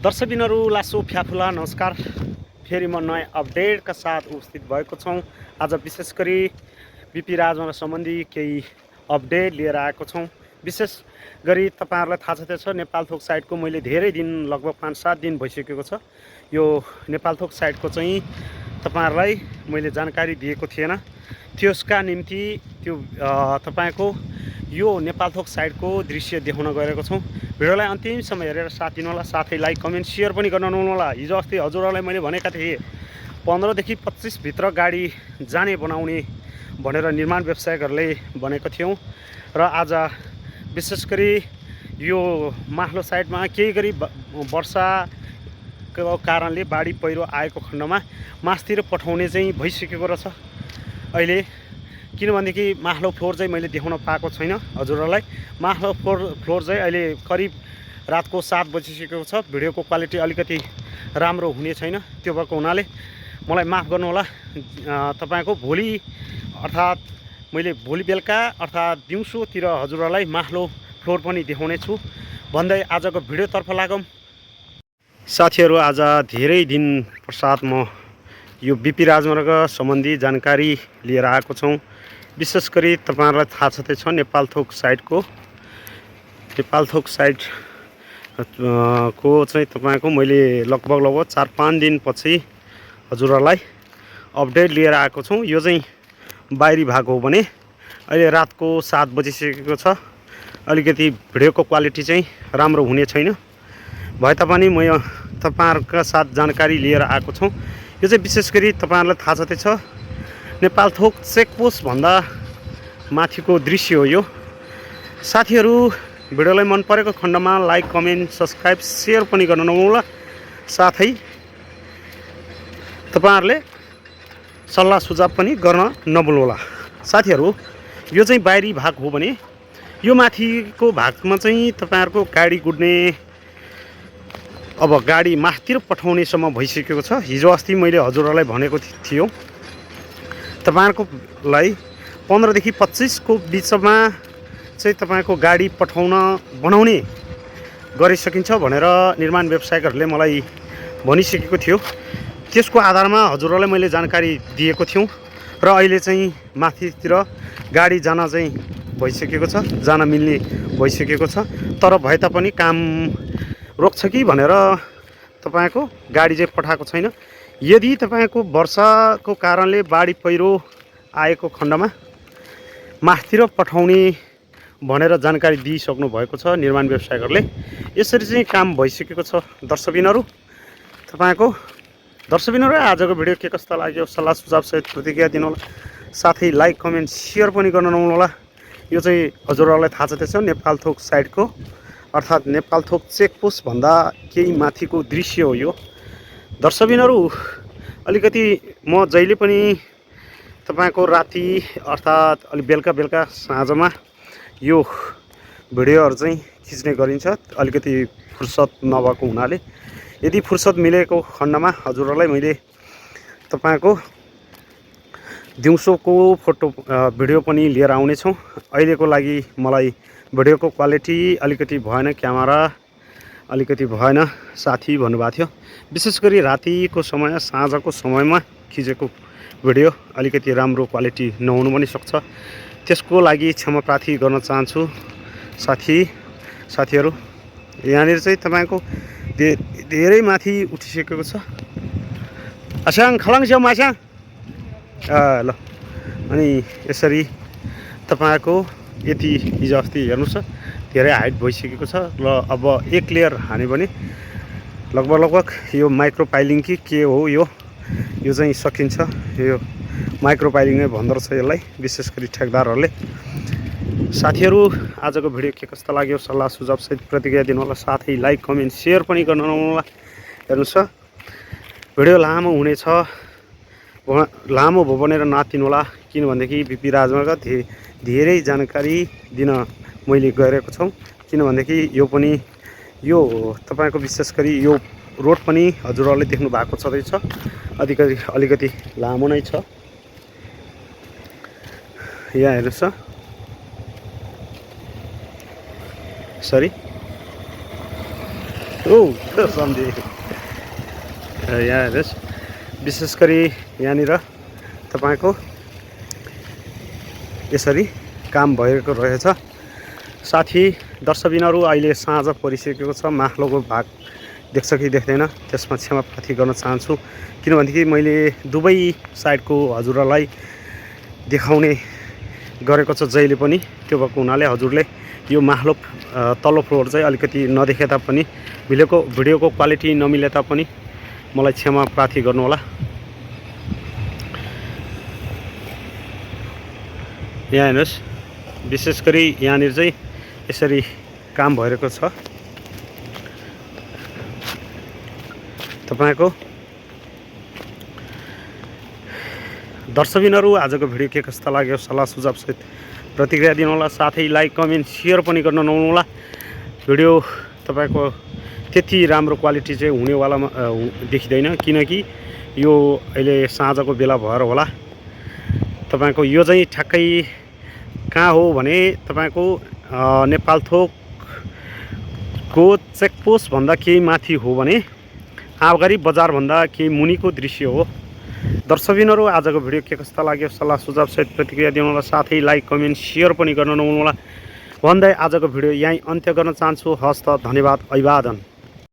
दर्शकबिनहरू लासो फ्याफुला नमस्कार। फेरि म नयाँ अपडेटका साथ उपस्थित भएको छौँ। आज विशेष गरी बिपी राजमार्ग सम्बन्धी केही अपडेट लिएर आएको छौँ। विशेष गरी तपाईँहरूलाई थाहा छँदैछ नेपाल थोक साइटको मैले धेरै दिन लगभग 5-7 दिन भइसकेको छ यो नेपाल थोक साइटको चाहिँ तपाईँहरूलाई मैले जानकारी दिएको थिएन। त्यसका निम्ति त्यो तपाईँको यो नेपाल थोक साइटको दृश्य देखाउन गएको छौँ। भिडियोलाई अन्तिमसम्म हेरेर साथ दिनुहोला, साथै लाइक कमेन्ट सेयर पनि गर्न नभुल्नुहोला। हिजो अस्ति हजुरहरूलाई मैले भनेका थिएँ 15 देखि 25 भित्र गाडी जाने बनाउने भनेर निर्माण व्यवसायिकहरूले भनेको थियौँ। र आज विशेष गरी यो माहलो साइडमा केही गरी वर्षाको कारणले बाढी पहिरो आएको खण्डमा मासतिर पठाउने चाहिँ भइसकेको रहेछ अहिले। किनभनेदेखि माहलो फ्लोर चाहिँ मैले देखाउन पाएको छैन हजुरहरूलाई। माहलो फ्लोर चाहिँ अहिले करिब रातको 7 बजिसकेको छ। भिडियोको क्वालिटी अलिकति राम्रो हुने छैन, त्यो भएको हुनाले मलाई माफ गर्नुहोला। तपाईँको भोलि अर्थात् मैले भोलि बेलुका अर्थात् दिउँसोतिर हजुरहरूलाई माहलो फ्लोर पनि देखाउने छु भन्दै आजको भिडियोतर्फ लागौँ। साथीहरू, आज धेरै दिन पश्चात म यो बिपी राजमार्ग सम्बन्धी जानकारी लिएर आएको छौँ। विशेष गरी तपाईँहरूलाई थाहा छँदैछ नेपाल थोक साइटको को चाहिँ तपाईँको मैले लगभग 4-5 दिनपछि हजुरहरूलाई अपडेट लिएर आएको छौँ। यो चाहिँ बाहिरी भाग हो भने अहिले रातको 7 बजिसकेको छ। अलिकति भिडियोको क्वालिटी चाहिँ राम्रो हुने छैन भए तापनि म तपाईँहरूका साथ जानकारी लिएर आएको छौँ। यो चाहिँ विशेष गरी तपाईँहरूलाई थाहा छँदैछ नेपाल थोक चेकपोस्ट भन्दा माथिको दृश्य हो यो। साथीहरू, भिडियोलाई मन परेको खण्डमा लाइक कमेन्ट सब्सक्राइब सेयर पनि गर्न नभुल्नुहोला। साथै तपाईँहरूले सल्लाह सुझाव पनि गर्न नभुल्नुहोला। साथीहरू, यो चाहिँ बाहिरी भाग हो भने यो माथिको भागमा चाहिँ तपाईँहरूको गाडी गुड्ने अब गाडी माथितिर पठाउनेसम्म भइसकेको छ। हिजो अस्ति मैले हजुरहरूलाई भनेको थियो तपाईँहरूकोलाई 15 देखि 25 को बिचमा चाहिँ तपाईँको गाडी बनाउने गरिसकिन्छ भनेर निर्माण व्यवसायिकहरूले मलाई भनिसकेको थियो। त्यसको आधारमा हजुरहरूलाई मैले जानकारी दिएको थियौँ र अहिले चाहिँ माथितिर गाडी जान चाहिँ भइसकेको छ, जान मिल्ने भइसकेको छ। तर भए तापनि काम रोक्छ कि भनेर तपाईँको गाडी चाहिँ पठाएको छैन। यदि तपाईँको वर्षाको कारणले बाढी पहिरो आएको खण्डमा माथितिर पठाउने भनेर जानकारी दिइसक्नु भएको छ निर्माण व्यवसायिकहरूले। यसरी चाहिँ काम भइसकेको छ। दर्शकबिनहरू, आजको भिडियो के कस्तो लाग्यो सल्लाह सुझाव सहित प्रतिक्रिया दिनुहोला। साथै लाइक कमेन्ट सेयर पनि गर्न नभुल्नुहोला। यो चाहिँ हजुरहरूलाई थाहा छँदैछ नेपाल थोक साइटको अर्थात् नेपाल थोक चेकपोस्ट भन्दा केही माथिको दृश्य हो यो। दर्शकबिनहरू, अलिकति म जहिले पनि तपाईँको राति अर्थात् अलि बेलुका साँझमा यो भिडियोहरू चाहिँ खिच्ने गरिन्छ अलिकति फुर्सद नभएको हुनाले। यदि फुर्सद मिलेको खण्डमा हजुरहरूलाई मैले तपाईँको दिउँसोको भिडियो पनि लिएर आउनेछौँ। अहिलेको लागि मलाई भिडियोको क्वालिटी अलिकति भएन, क्यामेरा अलिकति भएन साथी भन्नुभएको थियो। विशेष गरी रातिको समय साँझको समयमा खिचेको भिडियो अलिकति राम्रो क्वालिटी नहुनु पनि सक्छ। त्यसको लागि क्षमा प्रार्थी गर्न चाहन्छु। साथीहरू, यहाँनिर चाहिँ तपाईँको धेरै माथि उठिसकेको छ। असाङ खलाङ स्याउ माछा ल। अनि यसरी तपाईँको यति हिजो अस्ति हेर्नुहोस् धेरै हाइट भइसकेको छ र अब एक लेयर हान्यो भने लगभग यो माइक्रो पाइलिङ कि के हो यो चाहिँ सकिन्छ। यो माइक्रो पाइलिङै भन्दो रहेछ यसलाई विशेष गरी ठेकदारहरूले। साथीहरू, आजको भिडियो के कस्तो लाग्यो सल्लाह सुझाव सहित प्रतिक्रिया दिनुहोला। साथै लाइक कमेन्ट सेयर पनि गर्न नभुल्नुहोला। हेर्नुहोस् भिडियो लामो हुनेछ, लामो भयो भनेर नतिनुहोला। किनभनेदेखि बिपी राजमार्ग धेरै जानकारी दिन मैले गरेको छौँ। किनभनेदेखि यो तपाईँको विशेष गरी यो रोड पनि हजुरहरूले देख्नु भएको छँदैछ अलिकति लामो नै छ। यहाँ हेर्नुहोस् सरी सम्झे यहाँ हेर्नुहोस् विशेष गरी यहाँनिर तपाईँको यसरी काम भएको रहेछ। साथी दर्शकबिनहरू अहिले साँझ परिसकेको छ। माथिल्लोको भाग देख्छ कि देख्दैन त्यसमा क्षमा प्रार्थी गर्न चाहन्छु, किनभनेदेखि मैले दुवै साइडको हजुरहरूलाई देखाउने गरेको छ जहिले पनि। त्यो भएको हुनाले हजुरले यो माथिल्लो तल्लो फ्लोर चाहिँ अलिकति नदेखे तापनि भिडियोको क्वालिटी नमिले तापनि मलाई क्षमा प्रार्थी गर्नुहोला। यहाँ हेर्नुहोस् विशेष गरी यहाँनिर चाहिँ यसरी काम भइरहेको छ। तपाईँको दर्शकबिनहरू आजको भिडियो के कस्ता लाग्यो सल्लाह सुझाव सहित प्रतिक्रिया दिनुहोला। साथै लाइक कमेन्ट सेयर पनि गर्न नभुल्नुहोला। भिडियो तपाईँको त्यति राम्रो क्वालिटी चाहिँ हुनेवालामा देखिँदैन, किनकि यो अहिले साँझको बेला भएर होला। तपाईँको यो चाहिँ ठ्याक्कै कहाँ हो भने तपाईँको नेपालथोकको चेकपोस्टभन्दा केही माथि हो भने आगरी बजारभन्दा केही मुनिको दृश्य हो। दर्शकबिनहरू आजको भिडियो के कस्ता लाग्यो सल्लाह सुझाव सहित प्रतिक्रिया दिनुहोला। साथै लाइक कमेन्ट सेयर पनि गर्न नभुल्नुहोला भन्दै आजको भिडियो यहीँ अन्त्य गर्न चाहन्छु। हस्त धन्यवाद, अभिवादन।